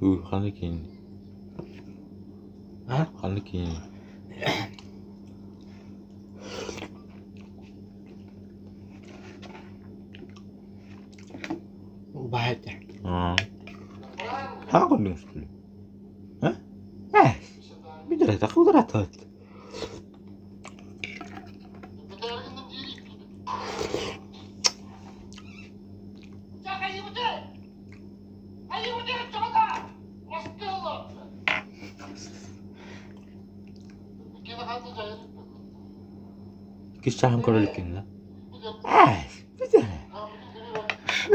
Ханна киин? А? Ханна киин? Убаһа этэ. Аа. Хаһан көрдүҥ что ли? А? Э, билэр кудратат. Кис чааһын көрө иликкин да? Э, билэр.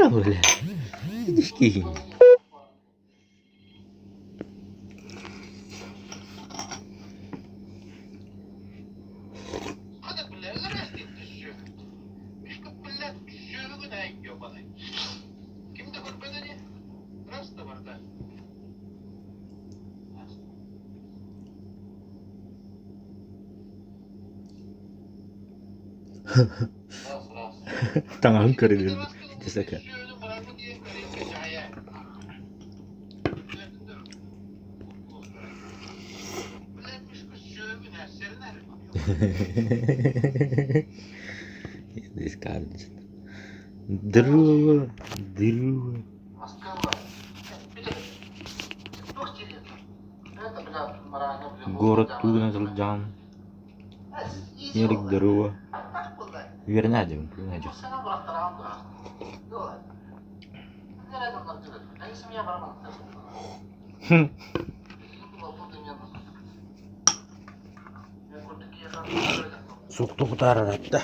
Бля, видишь, киһи. Таҥаһын көрүлүн ити Здорово, здорово. Город тугунан сылдьаҕын? Эрик, здорово. Үөрэнээдьэбин, үөрэнээдьэбин. Сукту кутаарар да.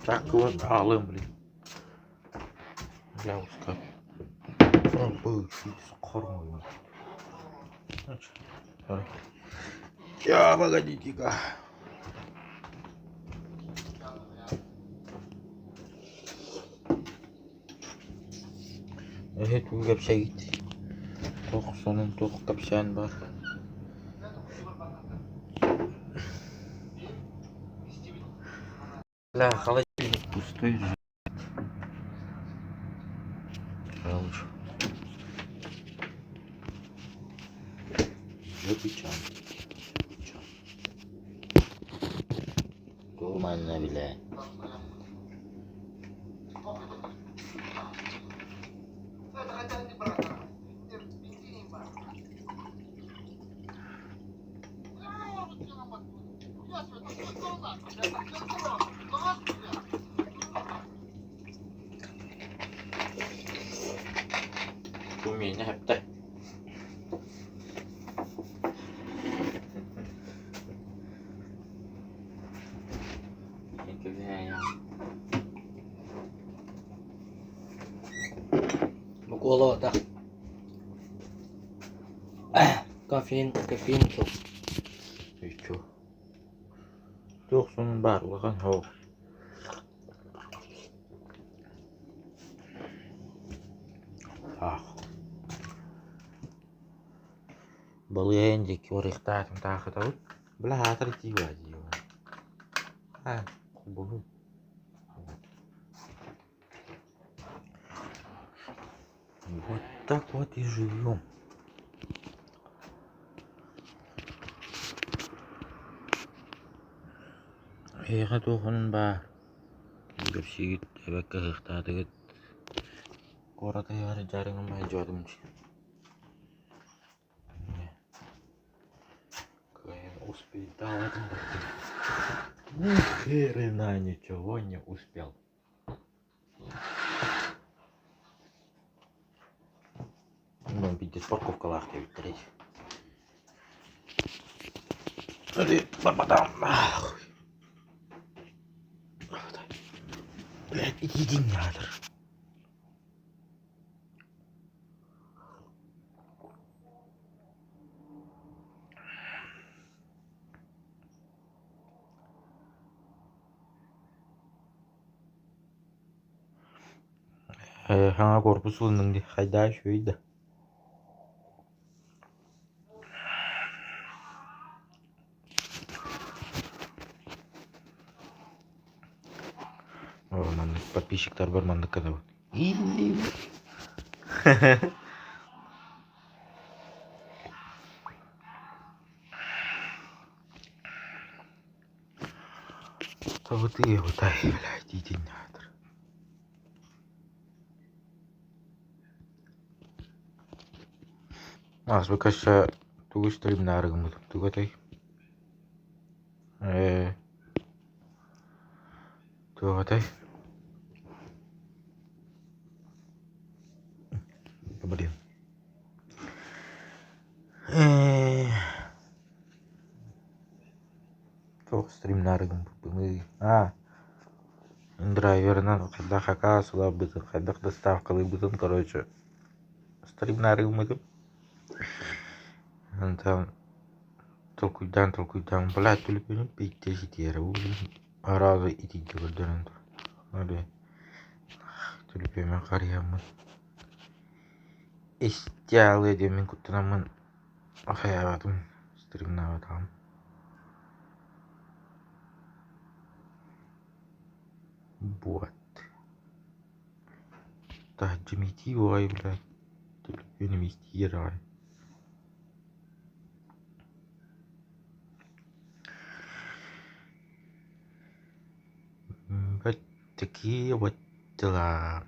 Так вот аҕалыам блин. Бля ускап. Я погодите-ка. Эһи тугу кэпсээгит? Туох сонун, туох кэпсээн баар? Бля, холодильник пустой же. Жалко. Джеки Чан. Чан. Нормально, бля. Бу миэнэ сөптө. Микола да. Кофеин, кофеин суох. Иччу. Туох сонун баар улахан суох. Ах. Балыйан диэки барыахтаатым таахытабыт. Бля аатар итии баа дии. А, холбонуу. Вот так вот и живем. Эйиэхэ туох онон баар көрсүүгүт эбэккэ ыһыахтаатыгыт куорат ыһыаҕар дьаарыҥым дьуотум Кыайан успейтаабатым Ни хрена ничего не успел. Онон биирдэ парковкалаах диэбиттэрий. Барбатам. Блядь, иди нахер. Хаҥа корпус ылынныҥ дии, хайдаа үчүгэй да Маннык подписчиктарбар маннык гынабын. Хабытыы-абытай, блядь, итиннээтэр. Ааспыкка өссө тугу стримнаары гыммытым тугу этэй? Ээ туох этэй? Блин. Ээ Туох стримнаары гыммыппыный? Аа, драйверынан хайдах акаас ыларбытын, хайдах доставкалыырбытын, короче, стримнаары гыммытым. Онтон толкуйдаан-толкуйдаан, блядь, түлүпүөнүм биирдэ ситиэрэ араазы итийдэ көрдөрөн турар. Түлүпүөмүн харыйаммын истиалыа диэммин куттанаммын хайаабатым, стримнаабатаҕым. Вот. Таһырдьа миитии буолай блядь, түлүпүөнүм истиир аҕай. Вот такие вот дела.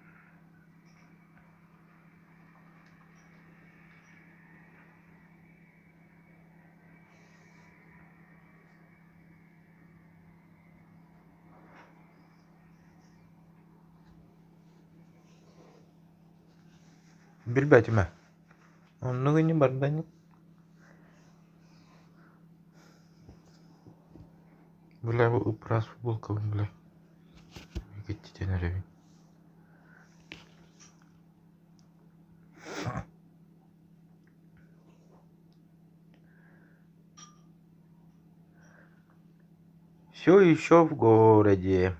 Билбэтим ээ. Оннук ини барда ини. Бля, бу ыпраас футболкабын бля. Киттитэн эрэбин. Все еще в городе.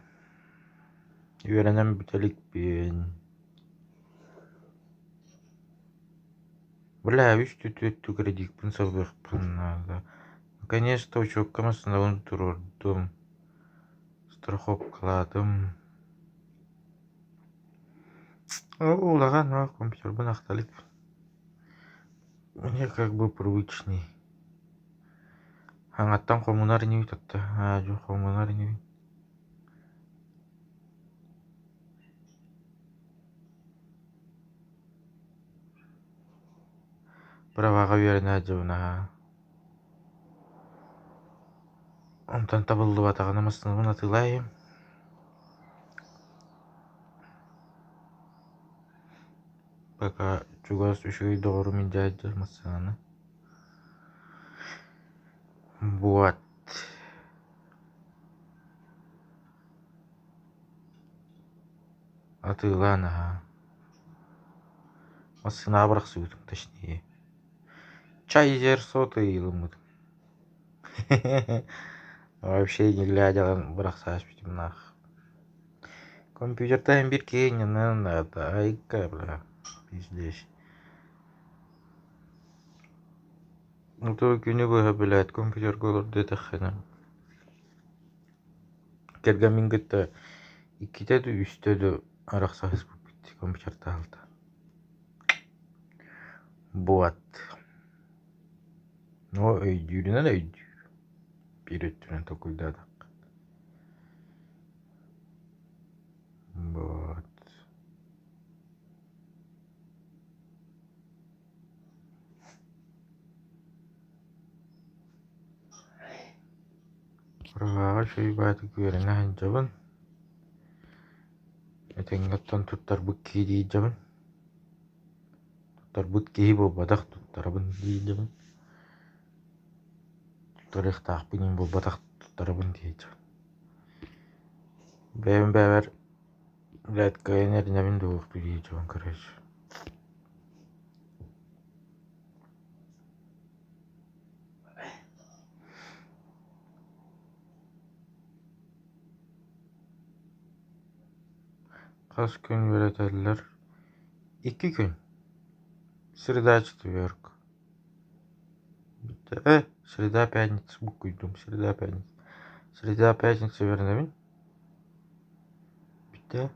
Үөрэнэн бүтэ иликпин. Бля, үс түтүөттүк кредикпин сабыахпын наада. Наконец-то учуокка массыынабын туруордум, страховкалаатым. Улахан оох компьютербын ахта иликпин. Мне как бы привычный. Хаҥаттан хомунар инибит атта, аа-дьуо хомунар инибин. Праваҕа үөрэнэ сылдьабын аһаа. Онтон табыллыбатаҕына массыынабын атыылаайым. Пока чугас үчүгэй доҕорум илдьэ сылдьар массыынаны. Вот. Атыылаан аһаа. Массыынаҕа бырахсыбытым точнее. Чайзер сотый ылыммытым. Вообще не глядя бырахсаачпытым наах. Компьютертан биир киһи иннинэн айка бля пиздец. Ну күнү быһа блядь компьютерга олордо диэтэххинэ кэргэммин кытта иккитэ да үстэ да арахсаһыспыппыт компьютертаалта. Вот. Но өйдүүрүнэн өйдүүр. Биир өттүнэн толкуйдаатахха. Вот. Быраҕааҕы үчүгэй баҕайытык үөрэнэ сылдьабын. Этэҥҥэ оттон туттарбыт киһи диирдьэбин. Туттарбыт киһи буолбатах, туттарабын диирдьэбин. Туттарыахтаахпын иһин буолбатах, туттарабын диирдьэбин. Бэйэм бэйэбэр блядь, кыайан эрэнэбин дуо диирдьэбин короче. Хас күн үөрэтэллэр? Икки күн. Среда, четверг. Э, среда, пятница буккуйдум, среда, пятница. Среда, пятница үөрэнэбин. Бүттэ.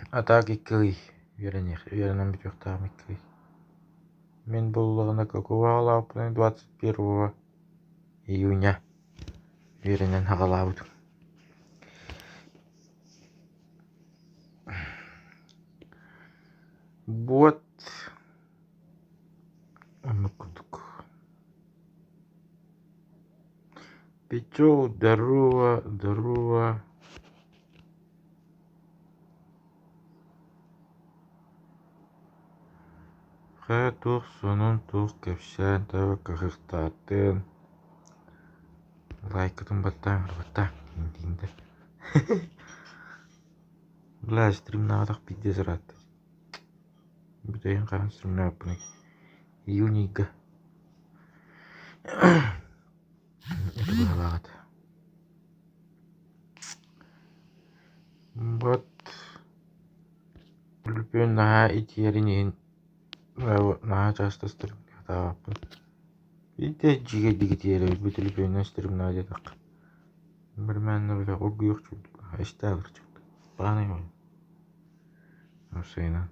А так икки ый үөрэниэх, үөрэнэн бүтүөхтээҕим икки ый. Мин буоллаҕына какого аҕалаахпыный 21-го. Июня үөрэнэн саҕалаабытым. Буот оннук курдук. Петёв, здорово, здорово. Хайа туох сонун, туох кэпсээн, таба кыһыктаатын Лайкытын баттаан баттаа диинде Бля, стримнаабатах пиздец ыраатта. Бүтэйин хаһан стримнаабыппыный? Июнь ыйга. Это быһалаах этэ. Вот Түлүпүөн наһаа итийэрин иһин наһаа часто стримнаабаппын. Биирдэ дьигэ итийэр эбит бу түлүпүөннэн стримнаа диэтэххэ. Бэрмээннэ бile оргуйуох чурдук, истээх чурдук. Баанай Уопсайынан.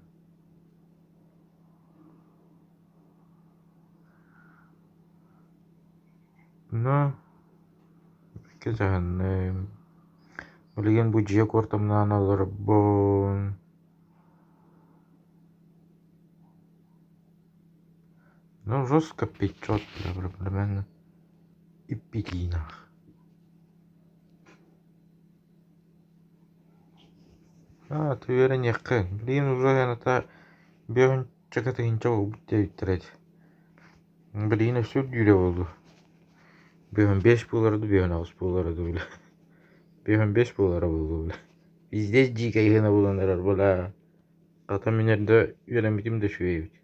Но икки дьаһанным. Билигин бу дьиэ куортамнаан олоробун. Ну, жестко печет, бля, Иппитинах. А, ты үөрэниэххин. Билигин уже ата биэһүнчэкэ тыһыынча буолбут диэбиттэр этэ. Билигин өссө үрдүүрэ буолуо. 55 буолара дуу, 58 буолара дуу, бля. 55 буолара буолуо, бля. Пиздец дьиикэй гына булан эрэр, бля. Хата мин эрдэ үөрэммитим да үчүгэй эбит.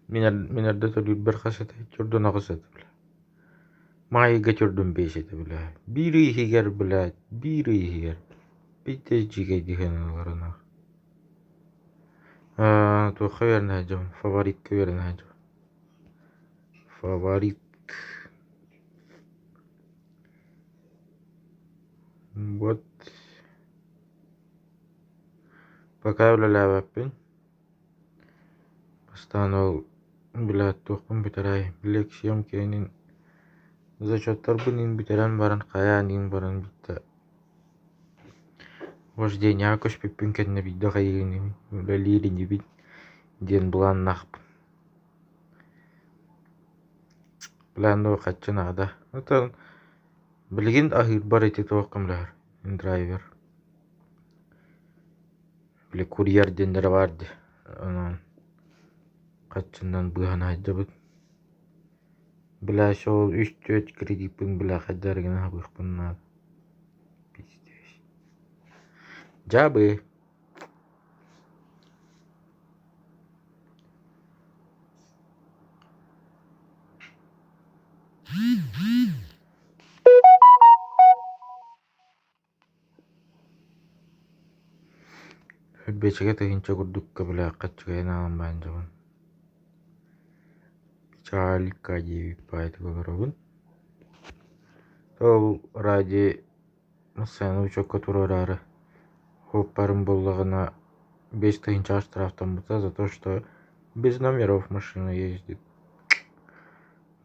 Мин эрдэ төлүүрбэр хас этэй? Чордон аҕыс этэ, бля. Маайга чордон биэс этэ, бля. Биир ый иһигэр, бля, биир ый иһигэр. Пиздец дьиикэй дыһыаналарына. Туохха үөрэнэ сылдьабын? Фаворитка үөрэнэ сылдьабын. Фаворит. Вот. Пока үлэлээбэппин. Бастаан ол билээт туохпун бүтэрээйим. Лекциям киэнин зачеттарбын иин бүтэрэн баран хайаан иин баран бүттэ. Вождениеҕа көспүппүн кэннэ биирдэ хайыыр инибин, үлэлиир инибин диэн былааннаахпын. Планнуу хаччы наада. Оттон билигин аһыырбар ити туох көмөлөһөр драйвер. Били курьер диэннэрэ баар дии. Онон хаччынан быыһана сылдьабыт. Бля, ол үс-түөрт кредиппин бля хайдах эрэ гынан аһыахпын наада. Пиздец. Дьаабы. Үрбэчэгэ тыһыынча курдук көбүлээххэ чыгайан аалан баран дьабын Чаалика диэбит баайытык олоробун. Ол ради массыынаны учуокка туруораары суоппарым буоллаҕына 5 тыһыынчаҕа штрафтаммыта за то, что без номеров машина ездит.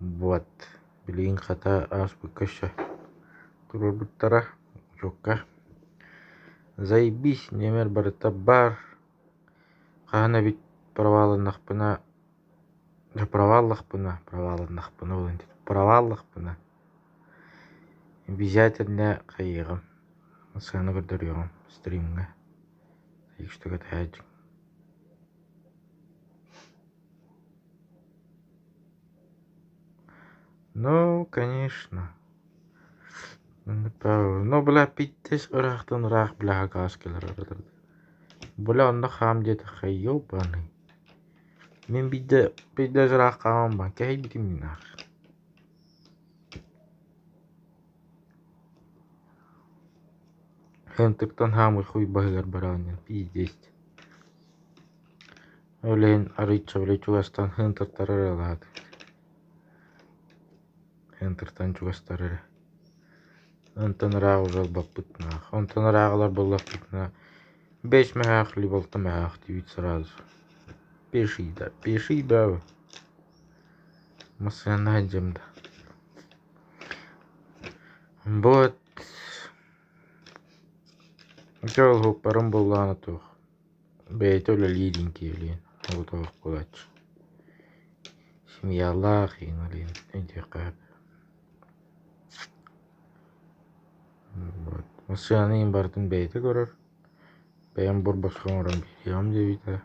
Вот билигин хата ааспыкка өссө туруорбуттара учуокка. Заебись, нүөмэр барыта баар. Хаһан эбит провалыннахпына проваллахпына провалыннахпына буолан проваллахпына обязательно хайыаҕым сыана көрдөрүөҕүм стримҥэ так что Ну, конечно. Ну, бля, пиздец ыраахтан ыраах бля гаас кэлэр Бля, онно хаам диэтэххэ, ёбаный. Мин биирдэ пиздец ыраах хааман бан кэһэйбитим нах. Хантыктан хаамый хуй баһыгар бараҕын пиздец. Ол иһин арыычча били чугастан хантыктары эрэ ылаатыбыт. Хантыктан чугастары эрэ. Онтон ыраах уже ылбаппыт наах. Онтон ыраах ылар буоллахпытына бэс мөһөөх либо алта мөһөөх диибит сразу. Пеший да, пеший да. Массыынанан сылдьыам да. Вот Ити ол уһукпарым буоллаҕына туох бэйэтэ үлэлиир иҥкиэлиин оҕотоох буолааччы. Семьялаах иҥэлиин өйдүөххэ сөп. Вот массыынаны иһин барытын бэйэтэ көрөр, бэйэм бур-босхо оҥорон биэриэҕим диэбитэ.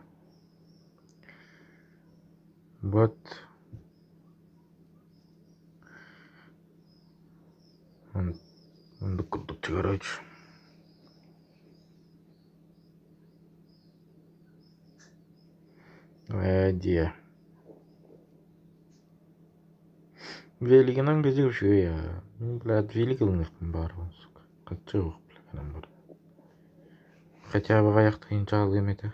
Вот Оннук курдук короче. Ээ диэ. Велигинэн газик үчүгэй ээ. Мин блядь велик ылыныахпын баҕарабын сука. Хаччы суох блядь гынан баран. Хотя бы аҕыйах тыһыынча аҕалыам этэ.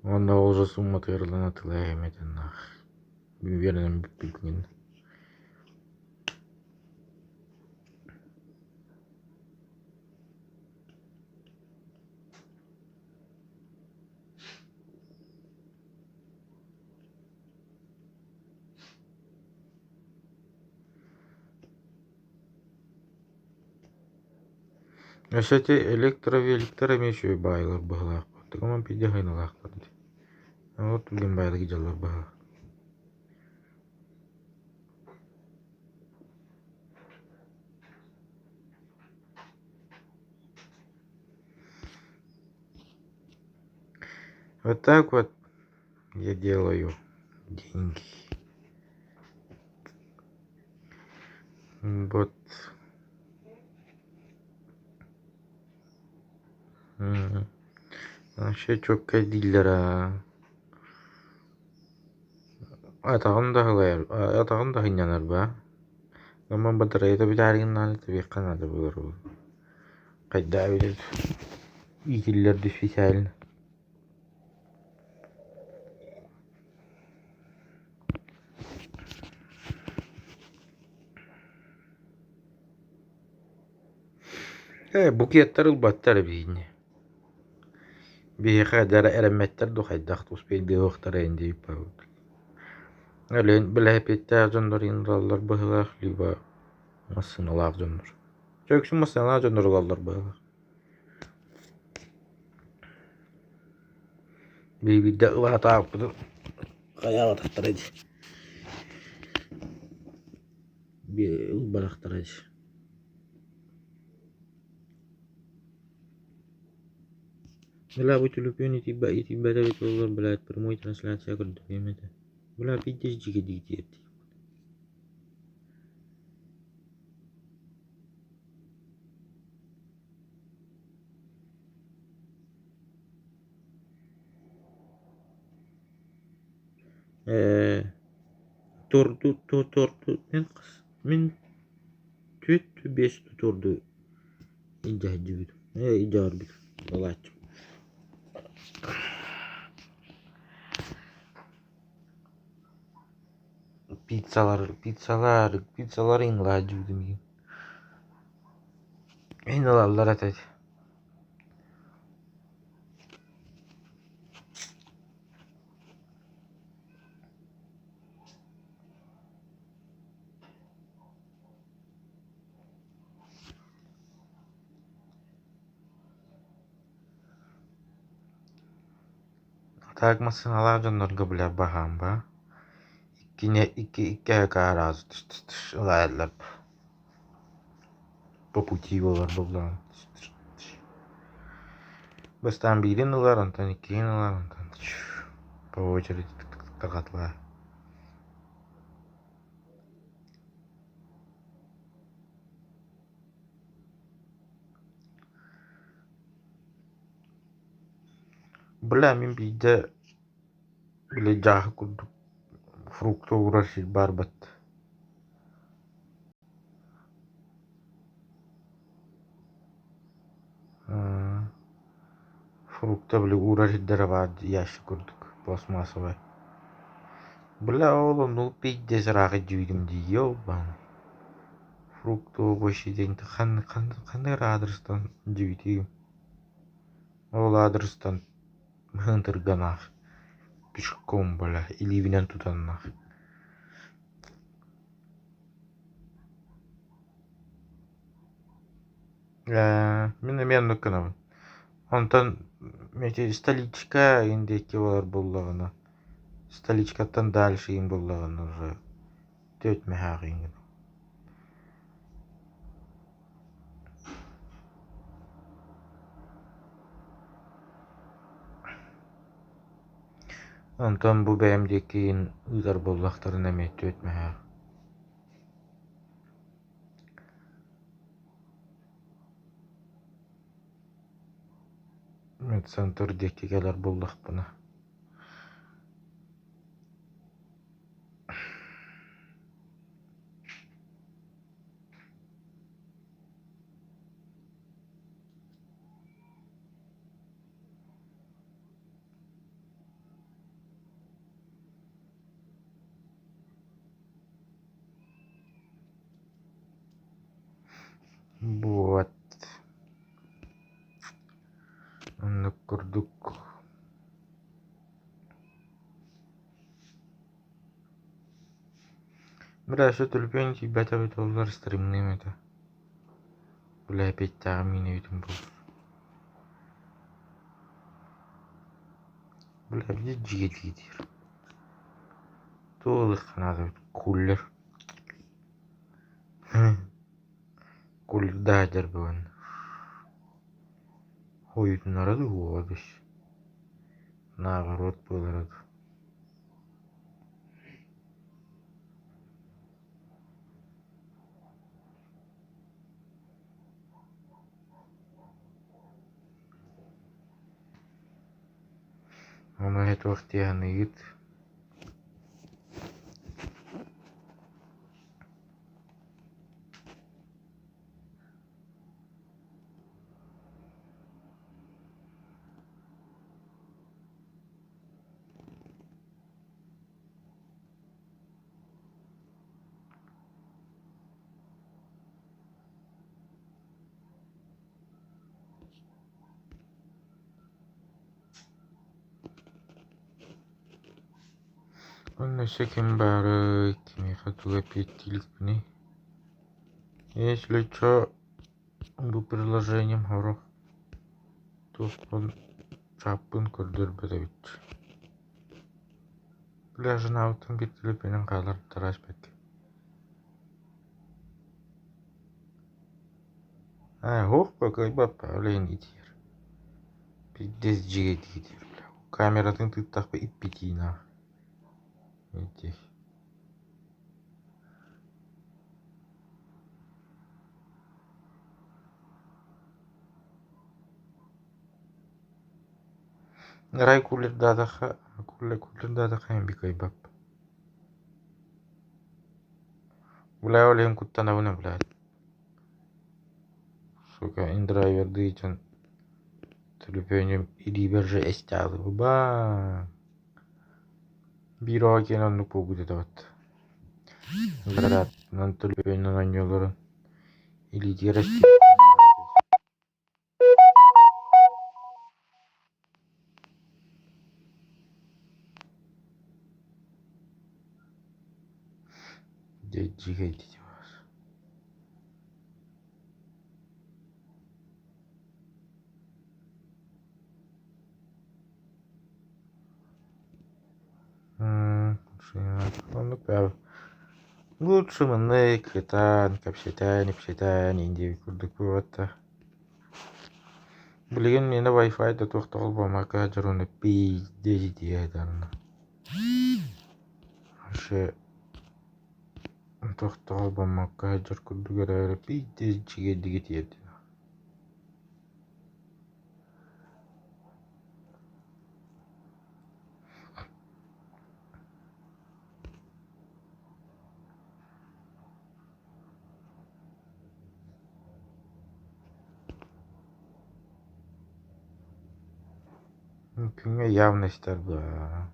Уонна ол уже сумматыгар ылан атыылаһа эмэтиннээх үөрэнэн бүппүтүн Өссө ити электровеликтэр эмиэ үчүгэй баайылар быһыылаах Оттон пиздец айналаахтар дии. Вот түргэн баайылык дьаллар быһыылаах. Вот так вот я делаю деньги. Вот. Вообще чёккай дииллэр аа. Атаҕын да аһылайар, атаҕын да сынньанар баа. Гынан батарейата бүтээригин тэбиэххэ наада буолар ол. Хайдах эбитий иитиллэр дии специально. Ээ, букеттар ылбаттар эбиини. Биһиэхэ дьэ эрэммэттэр дуу хайдах успейдыахтара ин диэбиппит. Өлөөн бэлэһипиэттээх дьоннор иһин ылаллар быһыылаах, либо массыыналаах дьоннор. Чэ үксүн массыыналаах дьоннор ылаллар быһыылаах. Биирдэ ылаатаабыппытын хайаабатахтара дии. Ылбатахтара дии. Бля, бу түлүпүөн итийбэтэ эбит буоллар, блядь, прямой трансляция көрдөрүөм этэ. Бля, пиздец дьигэдии тиэрдии. Ээ, торду, торду, мин мин түөрт биэс торду илдьэ сылдьыбытым, ээ илдьэ барбытым, ылааччым. Пиццалар, пиццалар, пиццалар иҥ ылааччыбытым иһин. Иһин ылаллар этэ Так массыыналаах дьоннорго бля баһаам ба икки икки икки араас ылаайаллар по пути буолар буоллаҕына Бастаан биирин ылар, онтон иккиһин ылар, онтон по очереди тарҕатылар. Бля, мин биирдэ били дьааһы курдук фрукта уурар сир баарбат. Фрукта били уурар сирдэрэ баар ящик курдук пластмассовай. Бля, ол оннук пиздец ыраах илдьибитим дии ёбаный. Фрукты овощи диэн ханнык эрэ аадырыстан илдьибитим. Ол аадырыстан. Ынтырганаах пешком, бля, илиибинэн тутаннаах. Мин эмиэ оннук гынабын. Онтон ити столичка игин диэки буолар буоллаҕына, столичкаттан дальше игин буоллаҕына уже түөрт мэһээх игин. Онтон бу бэйэм диэки игин ыытар буоллахтарына эмиэ түөрт мэһээх. Медцентр диэки кэлэр буоллахпына Вот. Оннук курдук. Бля, өссө төлөпүөн тиийбэтэ эбит буоллар стримныам этэ. Бля, эпиэттээҕим миинэбитин буоллар. Бля, видишь, дьигэ диир. Туох наада эбит, кулер. Кулердаах буолан Хойутунара дуу уоҕа Наоборот буолара дуу. Ону туох дии саныыгыт? Уонна өссө ким баарый, кимиэхэ тугу эппиэттиирбиний? Если чё, бу приложением сорох туохпун чааппын көрдөрбөт эбит. Пляжынаабытын биир төлөпүөнүн хаалларбыттара ааспакка. Аа, һуох кыайбаппа, ол иһин итийэр. Пиздец дьиэ итийэр, бля. Камератын тыыттахпа иппитиинэ. Ити. Рай кулердаатахха, кулердаатахха иһин кыайбаппын. Бля, ол иһин куттанабын блядь. Сука, индрайвердыы дьон төлөпүөнүм илиибэр же эстаалыбаа. Биир оҕо киэн оннук буолбут этэ вот. Градатынан төлөпүөнүнэн оонньуулларын илиитигэр эстибит. Дьэ дьиикэй Оннук Лучше маннык ытаан, кэпсэтэн, ипсэтэн диэбит курдук буолбатта. Билигин миэнэ Wi-Fi да туох да холбоммакка сылдьар уонна пиздец итийэ сытар. Вообще туох да холбоммокко сылдьар курдук эрээри пиздец дьигэйдик итийэрдин. Күҥҥэ явно истэр баа.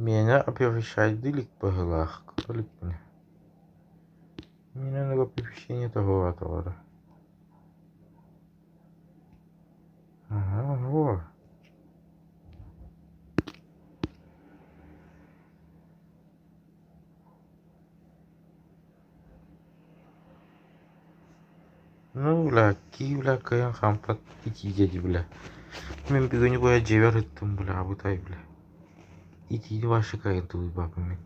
Миэнэ оповещайдыы илик быһыылаах, көрө иликпин. Миэнэ оннук оповещение тоһуоҕа Аһаа, во. Ну, бля, кии, бля, кыайан хаампат итиигэ дии, бля. Мин бүгүнү быһа дьиэбэр ыттым, бля, абытай, бля. Итиини вообще кыайан тулуйбаппын мин.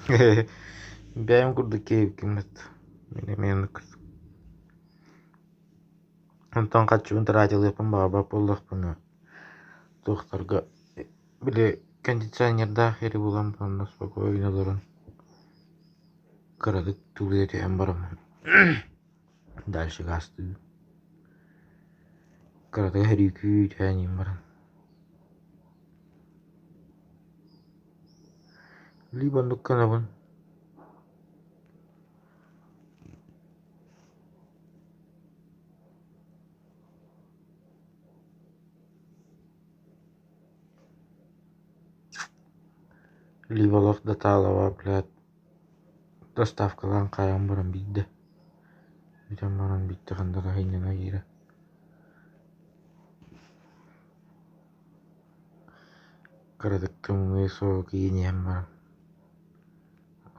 Бэйэм курдук киһибиккин Мин эмиэ оннук курдук. Онтон харчыбын тратилыахпын баҕарбат буоллахпына туохтарга били кондиционердаах ири булан онно спокойно олорон кыратык тулуйа түһэн бараммын дальше гаастыыбын. Кыратык өрүүкүү түһэн иһэн баран либо оннук гынабын. Либо олох да таалаба, блядь, доставкалаан хаайан баран биирдэ. Бүтэн баран биирдэ ханна да сынньана киирэ. Кыратык тымныы суол киин иһэн баран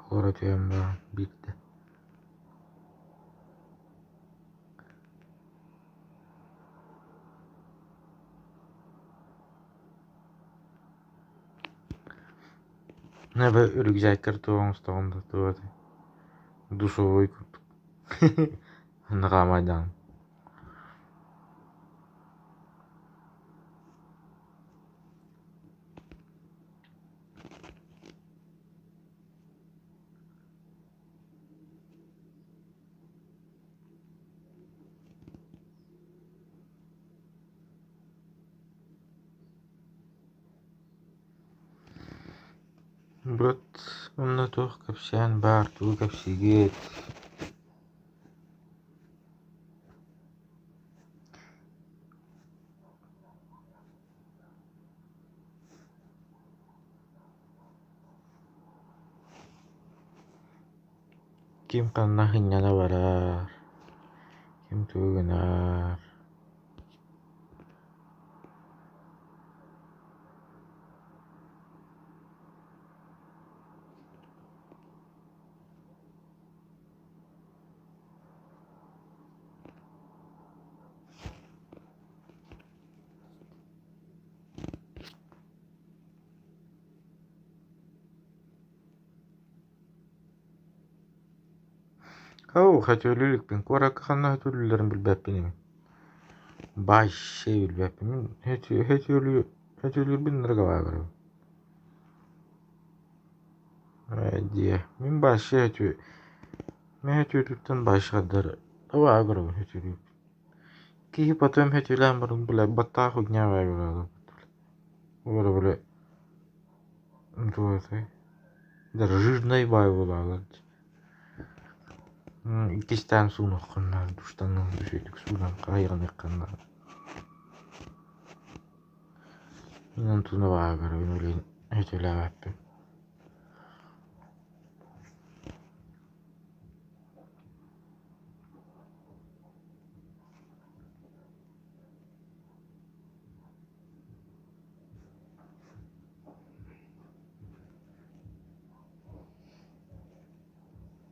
олоро түһэн баран биирдэ. Небе үрүкзээккэр туох оҥостоҕун да туох этэй душевой курдук онно хаамайдаан. Быт онно туох кэпсээн баар, тугу кэпсиигит? Ким ханна сынньана барар, ким тугу гынар. Оо, хотүөлүү иликпин, куоракка ханна хотүөлүүллэрин билбэппин ини. Вообще билбэппин. Мин хотүөлүүрбүн ынырык көрөбүн. Ээ диэ, мин вообще мин хотүөлүүртэн вообще хардары абааһы көрөбүн хотүөлүүрбүн. Киһи потом хотүөлээн баран бля баттаах хуйня Олору били туох этэй даже жирнай баай буолаалар Иккистээн суунуоххун наада душтанан үчүгэйдик суунан хайҕаныаххын наада. Мин онтун абааһы көрөбүн билигин өтөлөөбөппүн.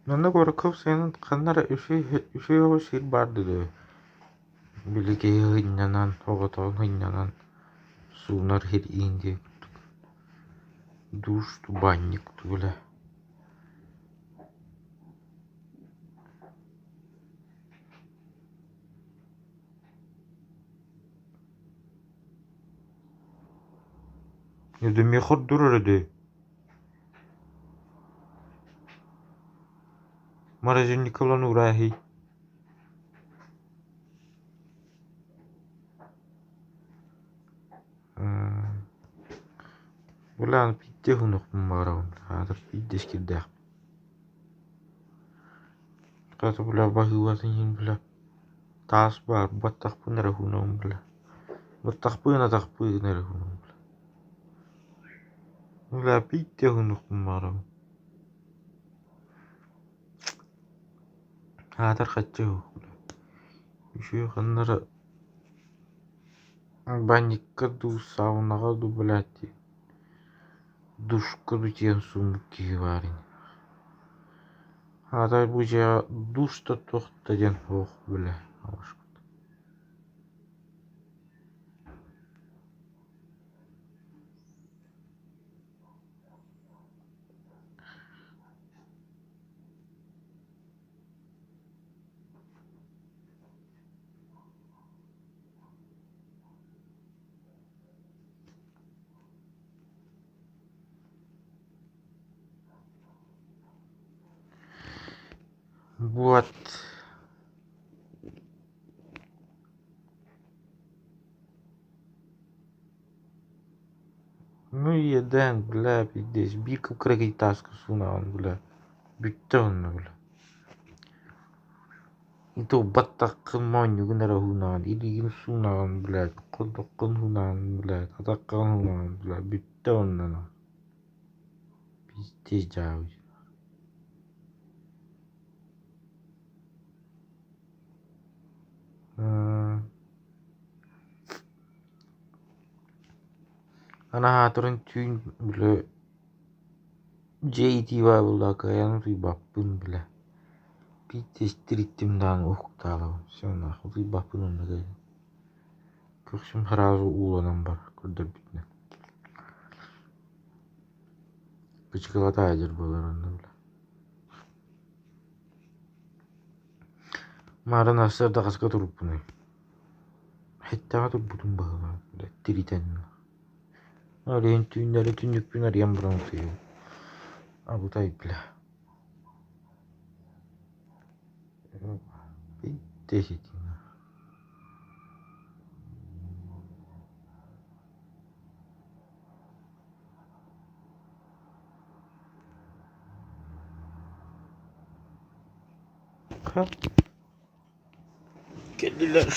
Манна куоракка сайынын ханна эрэ үчүгэй оҕо сир баар дуу били киһи сынньанан, оҕотоҕун сынньанан суунар сир иин диэн курдук душ дуу банньык дуу бile. Миэхэ ордорор эрэ Морозильникка ылан уурааһый Бля, пиздец уһунуохпун баҕарабын, аатыр пиздец кирдээхпин. Хата бля баһыыбатын иһин бля таас баар баттахпын эрэ уһунабын бля. Баттахпын атахпын эрэ уһунабын бля. Бля пиздец уһунуохпун баҕарабын. Аатар хаччы бля. Үчүгэй ханна эрэ Банникка дуу, саунаҕа дуу, блядь, душка дуу тиийэн сууммут киһи баар ини. Аата бу дьиэҕэ душ да туох да диэн суох, бля, Вот. Ну иэдээн, бля, пиздец, биир кып-кыракый тааска суунаҕын, бля, бүттэ онно, бля. И то баттаххын моонньугун эрэ уһуунаҕын, илиигин суунаҕын, блядь, ходоххун уһуунаҕын, блядь, атаххын уһуунаҕын, блядь, бүттэ онно. Пиздец дьаабы. Анаһаатарын түүн бile дьиэ итии баар буолла кыайан утуйбаппын бile Пиздец тириттим даҕаны уһуктаалабын всё нахуй утуйбаппын онно кэлин Көхсүм сразу ууланан барар көрдөрбүтүнэн Кычыкылата сылдьар буолар онно бile Маарын сарсыарда хаска турбуппунуй Эттэҕэ турбутум быһыылаах, тиритэн. Арыйан түүннэри түннүкпүн арыйан баран утуйабын. Абытай бля. Кэллилэр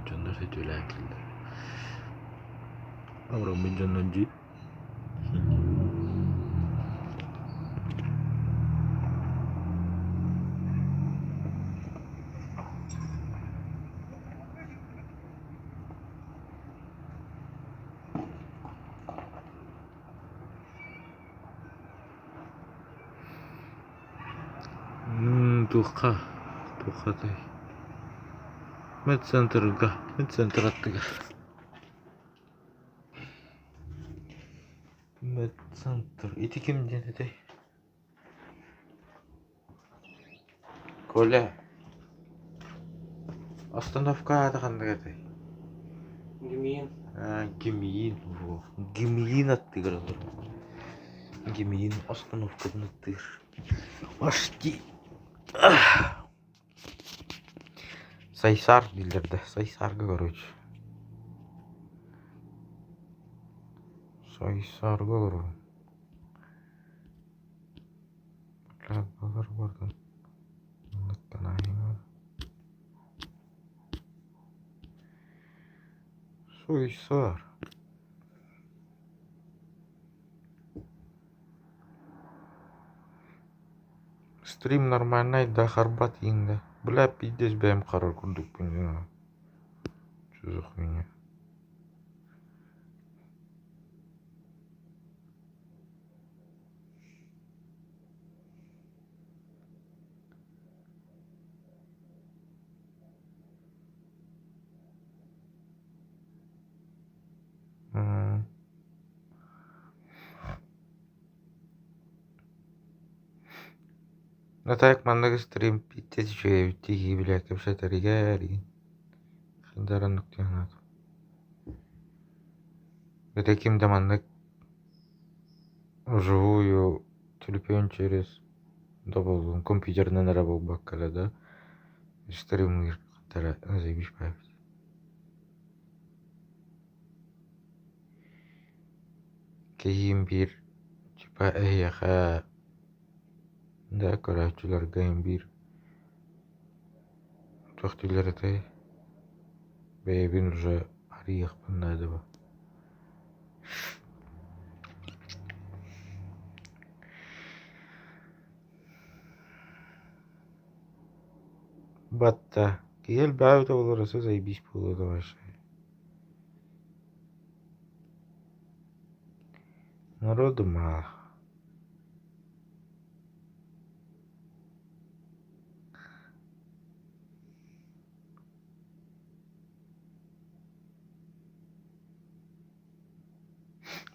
Дьоннор сөтүөлээн кэллилэр Абыраммыт дьоннор дии Туохха туоххатай Медцентрга медцентр аттыгар Медцентр ити ким диэн этэй Коля остановка аата ханнык этэй Гимиин. Гимиин Гимиин аттыгар олорор Гимиин остановкатын аттыгар Почти Сайсаар дииллэр да Сайсаарга короче Сайсаарга олоробун Суйсаар Стрим нормальнай да харбат иҥнэ. Бля пиздец бэйэм харар курдукпун Что за хуйня? Ну так маннык стрим пиздец үчүгэй эбит дии бля кэпсэтэригэр игин хандар оннук дии санаатым. Это ким да маннык вживую телефон через да буоллун компьютерынан эрэ буолбакка эрэ да стримныыр заебись баайбыт. Киһим биир типа эһиэхэ да көрөөччүлэргэ иһин биир туох дииллэр этэй бэйэбин уже арыйыахпын наада бу. Батта киһи элбээбитэ буоллар өссө заебись буолуо этэ вообще. Народу мало.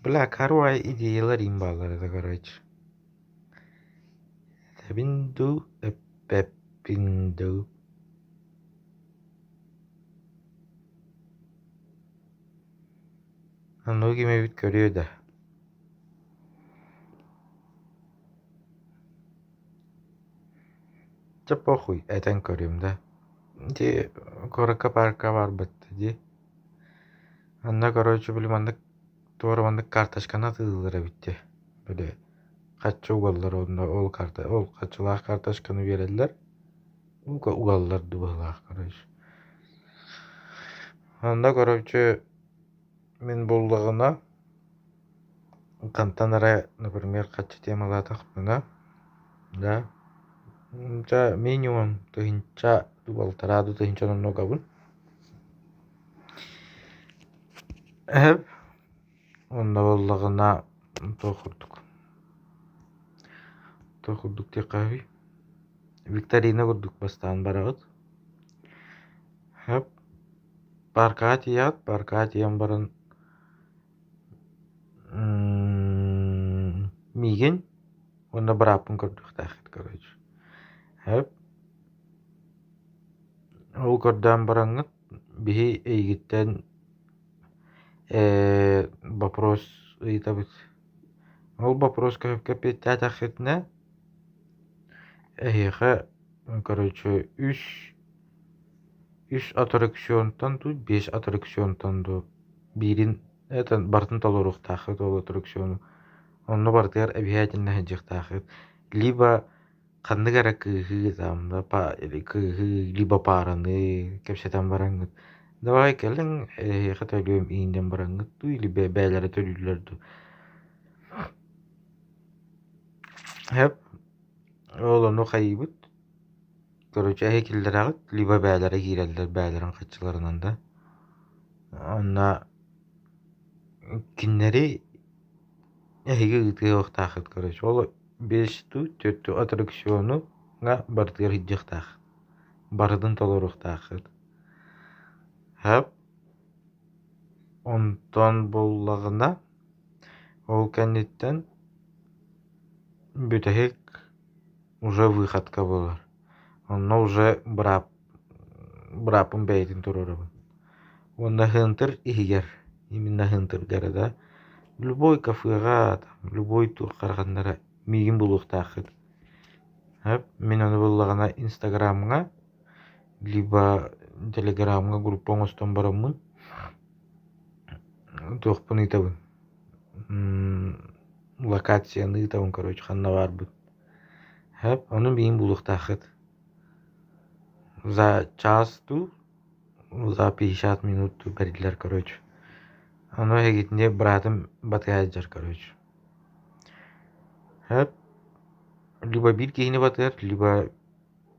Бля, карвай идеялар им бааллар этэ короче. Этэбин дуу, эппэппин дуу. Оннук ким эбит көрүө да. Чэ похуй, этэн көрүөм да. Ити куоракка паарка барбыт дии. Онно короче били маннык туора маннык карточканы атыылыыллар эбит дии. Били хаччы угаллар онно ол карта ол хаччылаах карточканы биэрэллэр. Угаллар дуу быһыылаах короче. Онно короче мин буллаҕына хантан эрэ например хаччы темалаатахпына да чэ минимум тыһыынча балтараа да тыһыынча онно угабын. Эһэм онно буоллаҕына туох курдук туох курдук диэххэ үһүй викторина курдук бастаан бараҕыт. Эһэм Паркаҕа тиийэҕит, паркаҕа тиийэн баран миигин уонна бырааппын көрдүөхтээххит короче. Эп ол көрдөөн бараҥҥыт биһи эйигиттэн вопрос ыйытабыт. Ол боппуруоска сөпкө эппиэттээтэххитинэ эһиэхэ короче үс Үс аттракционтан дуу, биэс аттракционтан дуу биирин это барытын толоруохтааххыт ол аттракциону. Онно барытыгар обязательно сылдьыахтааххыт. Либо ханнык эрэ кыыһы там или кыыһы, либо паараны кэпсэтэн бараҥҥыт давай кэлиҥ эһиэхэ төлүөм иин диэн бараҥҥыт дуу или бэйэлэрэ төлүүллэр дуу. Сөп. Ол ону хайыыбыт Короче, эһи киллэрэҕит, либо бээлэрэ киирэллэр бээлэрин хаччыларынан да. Онно кинилэри эһиги ыытыахтааххыт короче. Ол биэс дуу, түөрт дуу аттракциону барытыгар сылдьыахтаах. Барытын толоруохтааххыт. Сөп. Онтон буоллаҕына, ол кэнниттэн бүтэһик уже выходка буолар. Онно уже быраап бырааппын бэйэтин туруорабын. Уонна Хынтыр иһигэр, именно Хынтырга эрэ да, любой кафеҕа, там, любой туохха ханна миигин булуохтааххыт. Мин ону буллаҕына Инстаграмҥа либо Телеграмҥа группа оҥостон бараммын туохпун ыытабын локацияны ыытабын короче ханна баарбын. Сөп, ону миигин булуохтааххыт. За час дуу, за 50 минут дуу бэриллэр короче. Ону эһигитини быраатым батыһа сылдьар короче. Сөп, либо биир киһини батыһар, либо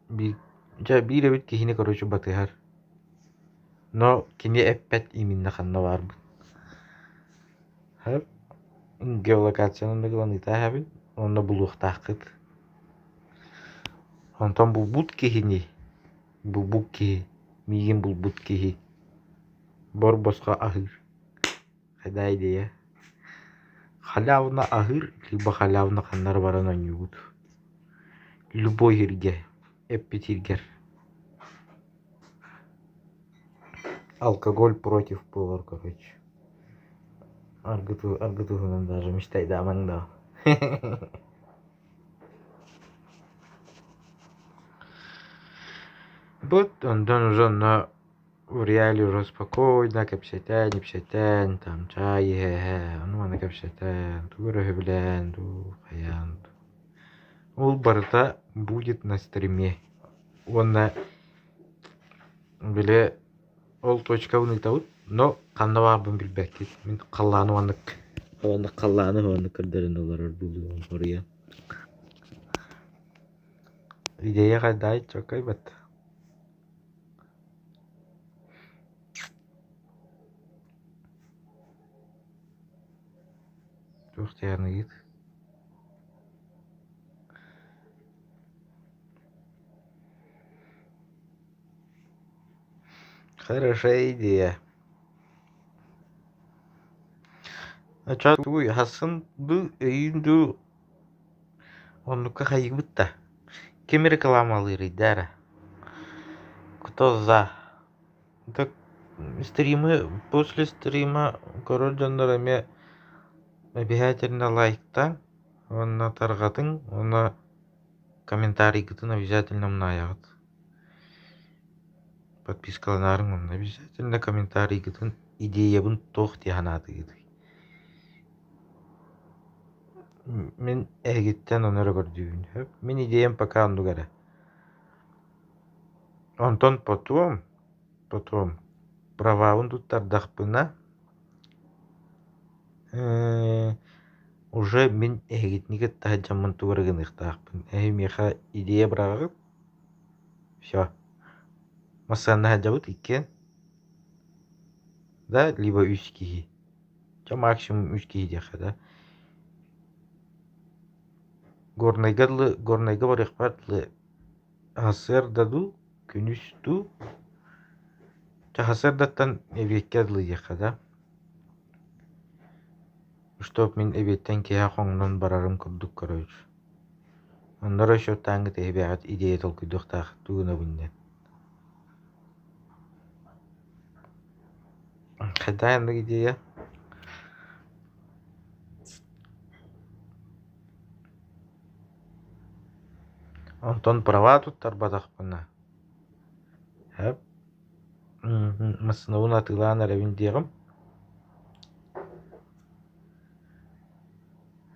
биир дьэ биир эбит киһини короче батыһар. Но кини эппэт именно ханна баарбын. Сөп, геолокацияны да ылан ыытааһабын уонна булуохтааххыт. Онтон булбут киһини, булбут киһи, миигин булбут киһи бор-босхо аһыыр. Хайдаа идея? Халявно аһыыр, либо халявно ханна эрэ баран оонньуубут. Любой сиргэ, эппит сиргэр. Алкоголь против буолар короче. Аргы туһунан даже мечтайдаамаҥ да. Вот онтон уже онно в реале уже спокойно кэпсэтэн, ипсэтэн, там чай иһэ-иһэ, ону-маны кэпсэтэн, тугу эрэ сөбүлээн дуу, хайаан дуу. Ол барыта будет на стриме. Уонна били ол точкабын ыытабыт, но ханна баарбын билбэккит. Мин халлааны маннык уонна халлааны уонна көрдөрөн олорор буолуом хоруйа. Идея хайдаай чоккайбат. Туох диэххиний Хорошая идея. Ача тугуй хасын дуу, өйүүн дуу оннукка хайыыбыт да. Ким рекламалыырый да эрэ. Кто за? Так стримы после стрима көрөр дьоннор эмиэ обязательно лайктаан уонна тарҕатыҥ уонна комментарийгытын обязательно умнаайаҕыт. Подпискаланаарыҥ уонна обязательно комментарийгытын идеябын туох дии санаатыгытый? Мин эһигиттэн ону эрэ көрдүүбүн. Мин идеям пока оннук эрэ. Онтон потом, потом правабын туттардахпына уже мин эһигитини кытта сылдьаммын тугу эрэ гыныахтаахпын. Эһи миэхэ идея быраҕаҕыт, всё. Массыынна сылдьабыт иккиэн, да, либо үс киһи. Чэ максимум үс киһи диэххэ да. Горнайга дылы, Горнайга барыахпар дылы сарсыарда дуу, күнүс дуу, чэ сарсыардаттан эбиэккэ дылы диэххэ да. Чтоб мин эбиэттэн киэһэ хоҥнон барарым курдук короче. Онно расчеттааҥҥыт эһибэҕит идея толкуйдуохтаах тугу гынабын диэн. Хайдах оннук идея? Онтон права туттарбатахпына, һэп, массыынабын атыылаан эрэбин диэҕим.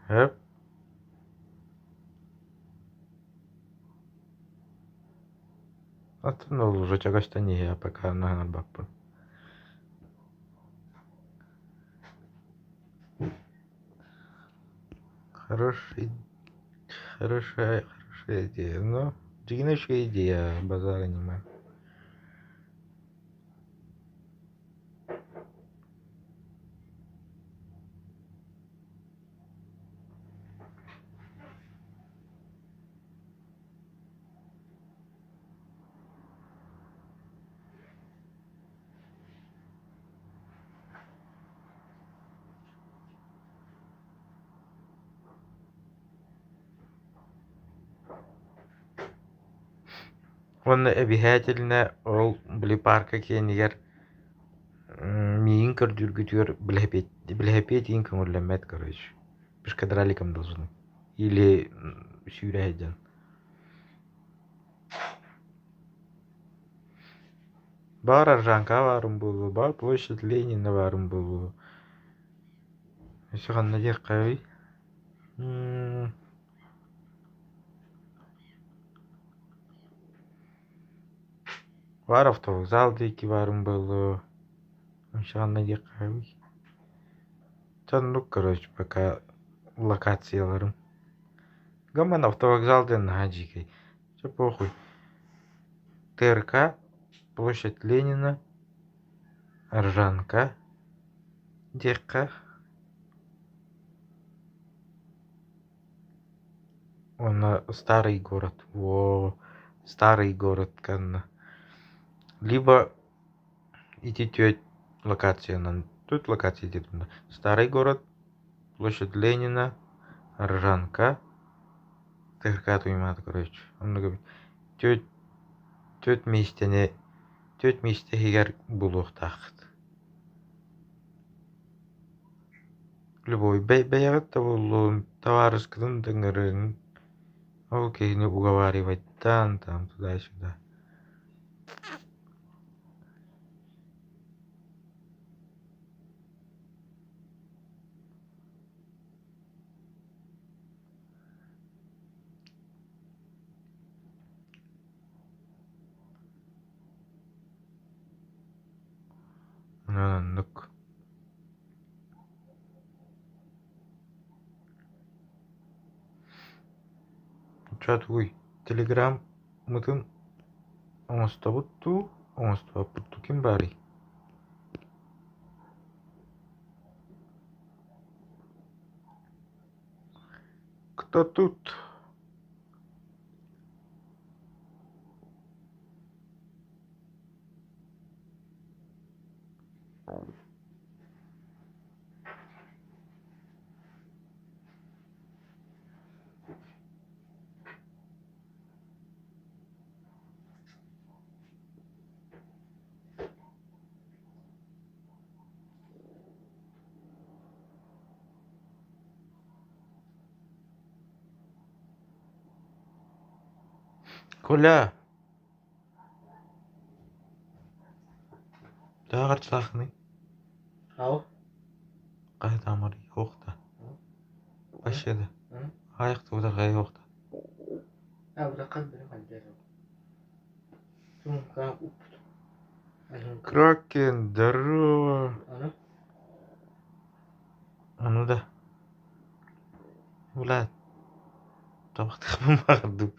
Һэп. Атын ол уже чагастан иһэ пока наһаарбаппын. Хороший, хорошая, хорошая идея. Но дьиҥинэ үчүгэй идея, базара ньыма. Уонна эбиһээтилинэ ол били паарка киэнигэр миигин көрдүүргүтүгэр билэһэпиэт иин көҥүллэммэт короче пешкадраликом должны или сүүрэ сылдьан Баар Аржанка баарым буолуо, баар площадь Ленина баарым буолуо. Өссө ханна диэххэбий? Баар автовокзал диэки баарым буолуо. Өссө ханна диэххэбий? Чэ оннук короче пока локацияларым. Гаман автовокзал диэн наһаа дьиикэй. Чэ похуй. ТРК, площадь Ленина, Ржанка диэххэ уонна Старый город. Во, Старый город ханна. Либо ити түөрт локациянан, тут локация диэтим да. Старый город, площадь Ленина, Ржанка, Тыһыркаат уймаата короче. Оннук эбит. Түөрт түөрт миэстэни түөрт миэстэ иһигэр булуохтааххыт. Любой бэйэҕит да буоллун, табаарыскытын да ыҥырыҥ. Ол киһини уговаривайтаан там туда-сюда. Онон оннук. Чэ тугуй, телеграммытын оҥостобут дуу, оҥостубаппыт дуу, ким баарый? Кто тут? Коля! Төһө харчылааххыный? Ау. Хаһытаамарый? Суох да. Вообще да. Аайах тыбытарҕайа суох да. Кракен, здорово! Ону да. Бля, табахтыахпын баҕардым.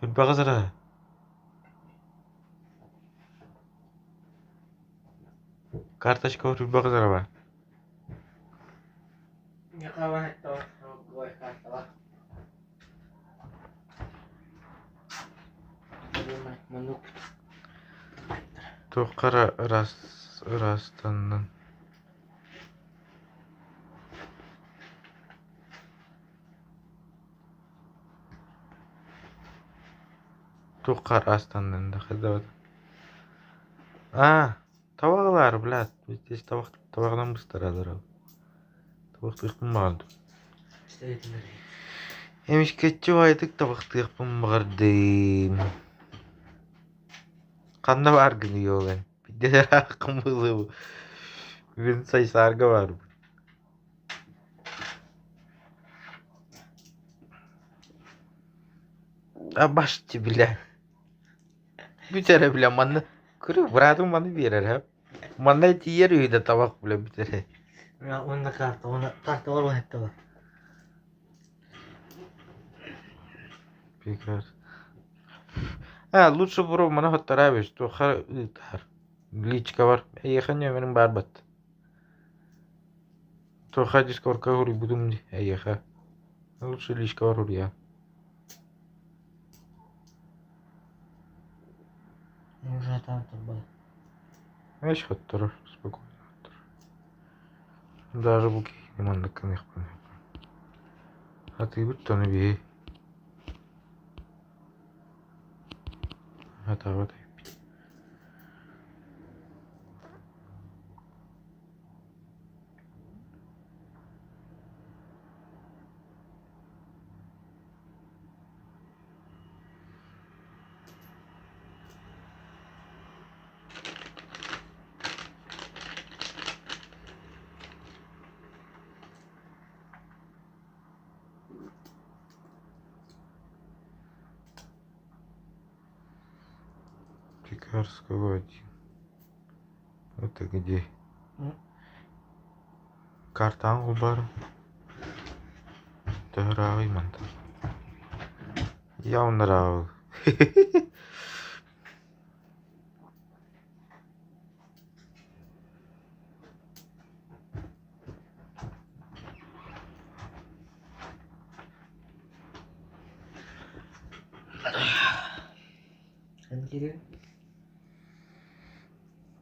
Үрбэҕэ сыра. Карточка үрбэҕэ сыра Туохха эрэ ыраас ыраастаннын Туохха ыраастаннын да хайдах Аа, табаҕалаар, блядь, здесь табах табаҕынан быстараллар ол. Табахтыахпын баҕардым. Эмискэччи баайдык табахтыахпын баҕардым. Ханна бааргыный ол эн? Биирдэ ырааххын буолуо. Мин Сайсаарга баарбын. Абашти, бля. Бүтэрэ бля манна көрү быраатым маны биэрэр һэ. Манна тиийэр үһү да табах бля бүтэрэ. Уонна карта, уонна карта бар уонна бар. Прекрасно. А, лучше бро маны хоттарабыз туохха ыытар. Личка бар. Эйиэхэ нүөмэрин баар бат. Туохха дискордка суруйбутум дии эйиэхэ. Лучше личка бар суруйа. Уже там турбай. Эч хотторор, спокойно хотторор. Даже бу киһини маннык гыныахпын. Атыыбыт тону биһи. Атаабат эбиппит. Пекарского один. Это где? Картаҥ бар. Төһөрөөҕүй мантан? Явно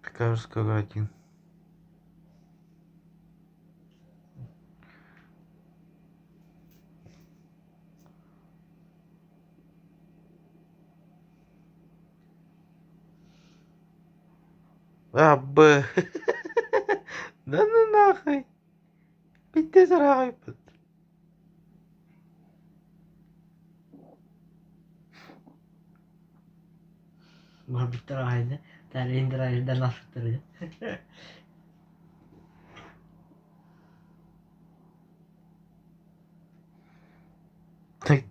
Пекарского один. Абы. Да ну нахуй. Пиздец ыраахайбыт. Барбыттар аҕайда. Таарыйын аспыттар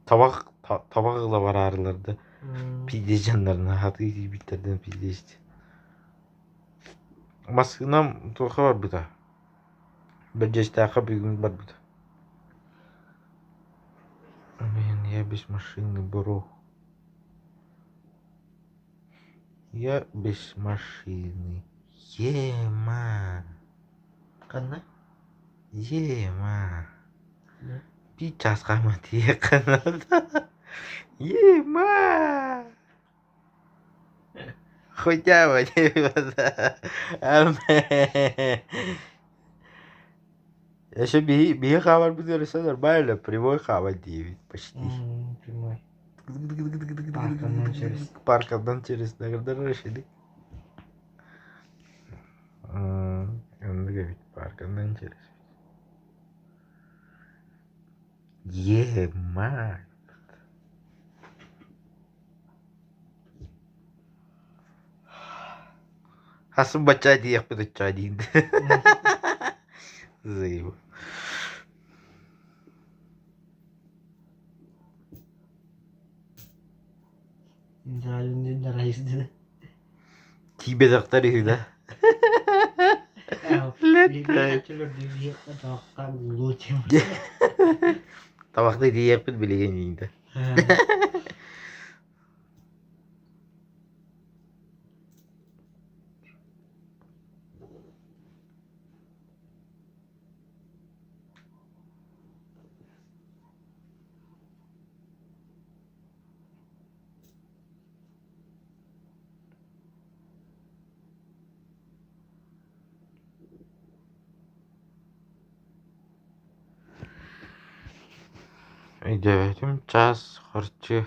Табах табах ыла бараарылар да пиздец дьоннорун хатыы киирбиттэрдэн пиздец. Массыынам туохха барбыта? Бэрдьиэстээххэ бүгүн барбыта. Блин, я без машины, бро. Я без машины. Ема. Ханна? Ема. Биир чаас хааман тиийиэххэ наада. Ема. Хотя бы Еще биһи хаамарбытыгар өссө нормально, прямой хааман диэбит почти. Прямой. Парканан через. Парканан через наградар решили. Оннук эбит, парканан через. Е-мать. Хасын бачча диэхпит оччоо диин. Заебал. Тиийбэтэхтэр үһү да. Табахта тиийиэхпит билигин иинтэ. Өйдөөбөтүм чаас харчы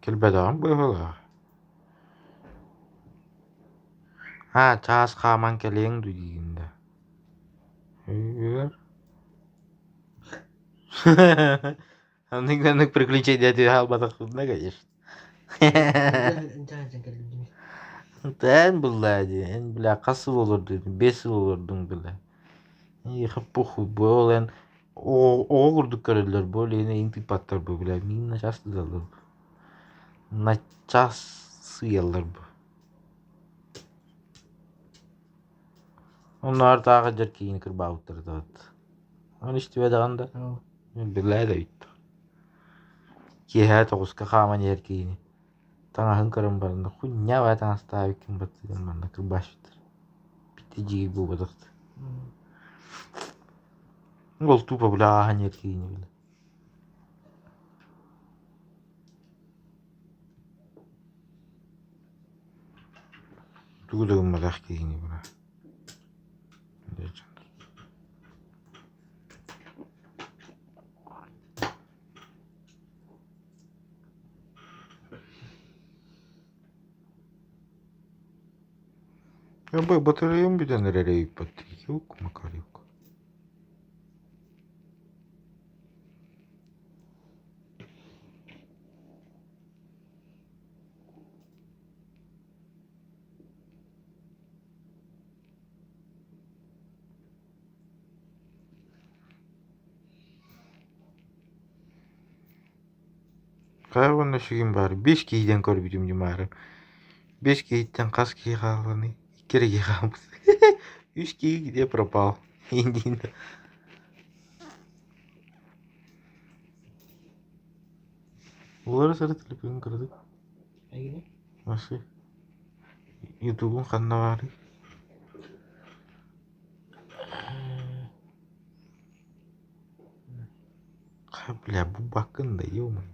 Кэлбэтэҕим быһыылаах. Аа, чаас хааман кэлиэҥ дуу диигин да Оннук приключение түһэ албатахпытына, конечно. Эн буллаа дии, эн бля хас сыл олордуҥ? 5 сыл олордуҥ бля. Эйиэхэ похуй бу ол эн оҕо курдук көрөллөр бу ол иһин эйигин тыыппаттар бу бля миигин начаас тыыталлар бу. Начаас сыыйаллар бу. Оннооҕор таах дьэр киһини кырбаабыттар даҕат. Ону истибэтэҕин да? Билээ да эбит. Киэһэ 9-ка хааман иһэр киһини таҥаһын көрөн баран хуйня баа таҥастаабыккын баттыгын манна кырбааччыттар. Бити дьиги буолбатах да. Ол тупо бля ааһан иһэр киһини бile. Тугу да гымматах киһини бля. Батареям бүтэн эрэр эбиппит Юк-макарюк. Хайа уонна сүгүн баар биэс киһитэн көрбүтүм дьумаарым. Биэс киһиттэн хас киһи хаалланый? Икки эрэ киһи хаалбыт. Үс киһи где пропал? Диин. Улары сары телефонун кыратык. Машы. Ютубун ханна баарый? Бля, бу бакын да, ё-моё.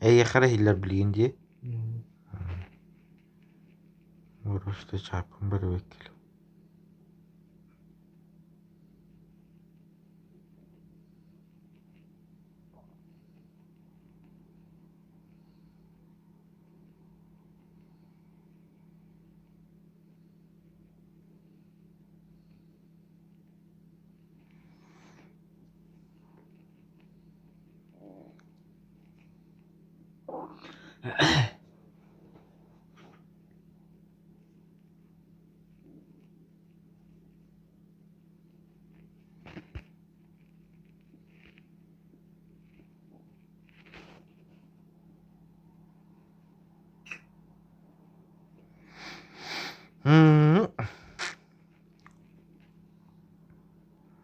Эйиэхэ эрэ иһиллэр билигин дии. Просто чааппын барыбыт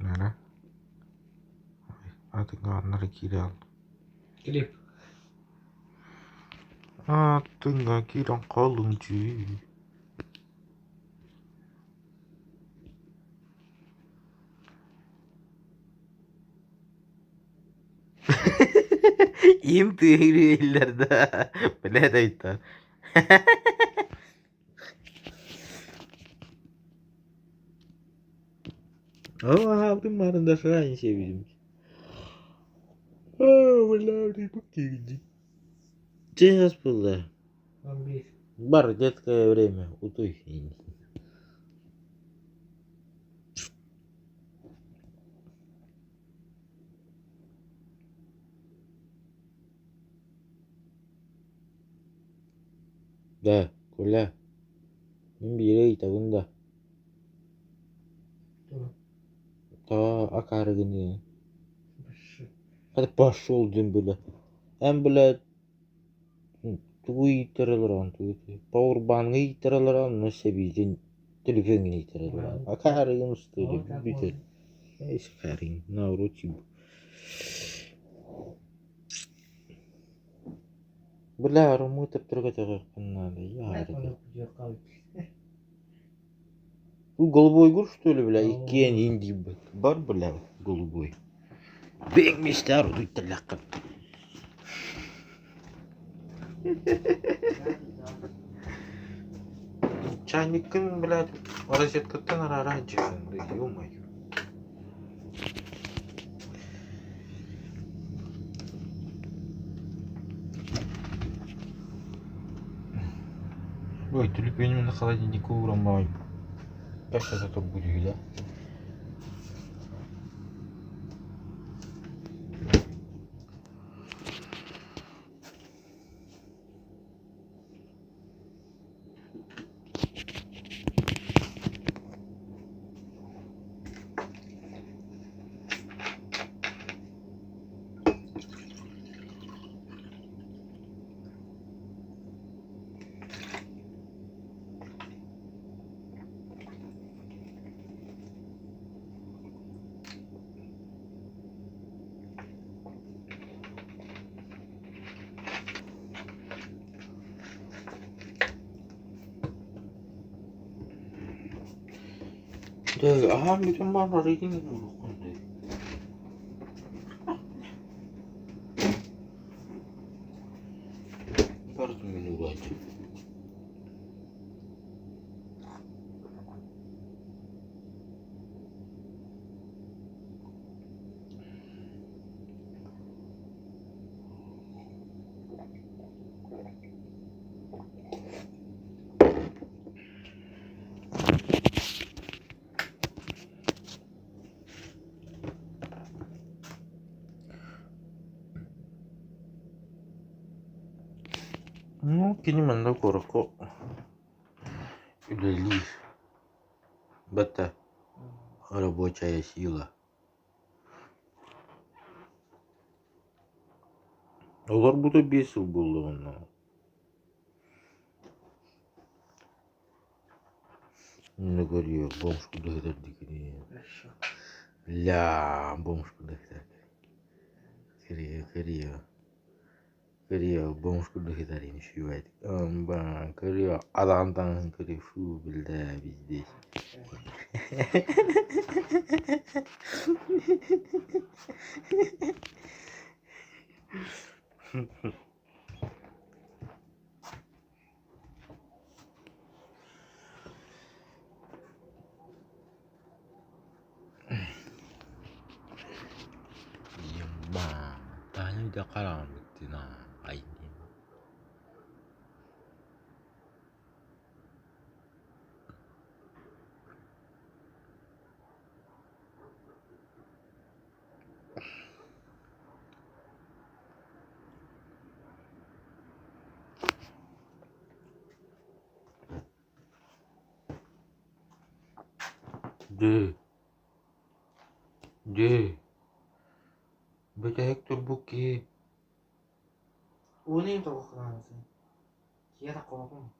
Nere? Атыҥҥа киирэн Клип. Атыҥҥа киирэн хааллым дии. Им тыаһыыр да, блядь, айта. Аҕабытын маарындаша сиэбитим. Час было. Бар, детское время, утуй. Да, Коля, мин биири ыйытабын да. Та акаарыгын Хата пошел диэн бля. Эн бля тугу ииттэрэ олороҕун тугу пауэрбанҥа ииттэрэ олороҕун онно сэбиитин телефоҥҥа ииттэрэ олороҕун акаарыгын устуо бүтэр эс акаарыгын наоборот Бля арымыы төптөргө көтөҕүөхпүн наада Голубой что ли, бля, иккиэн индийбит. Бар, бля, голубой. Бэйэҥ миэстэҕэр утуйталлаххын. Чайниккын, блядь, розеткаттан араара сылдьыһын, ё-моё. Ой, түлүпүөнүм на холодильникка ууран Пешата турбут үһү да. Аһаан бүтэн баран арыйдым Бардым мин угаайдым. Ну, кини манна куоракка үлэлиир. Бата рабочая сила. Олорбута 5 сыл буоллаҕына. Инна көрүө, бомж курдук этэрдикини. Ля, бомж курдук этэр. Кырыа, кырыа. Кырыа, бомж курдук этэрин үчүгэй. Ба, кырыа, адаҕын таҥаһын кырыа, фу, бля, пиздец. Дьэ хараҥарбыттыы айдыын Дьэ, дьэ, бүтэһик турбут киһи Ууну им тобоххунаанасы. Киһи таккобокум.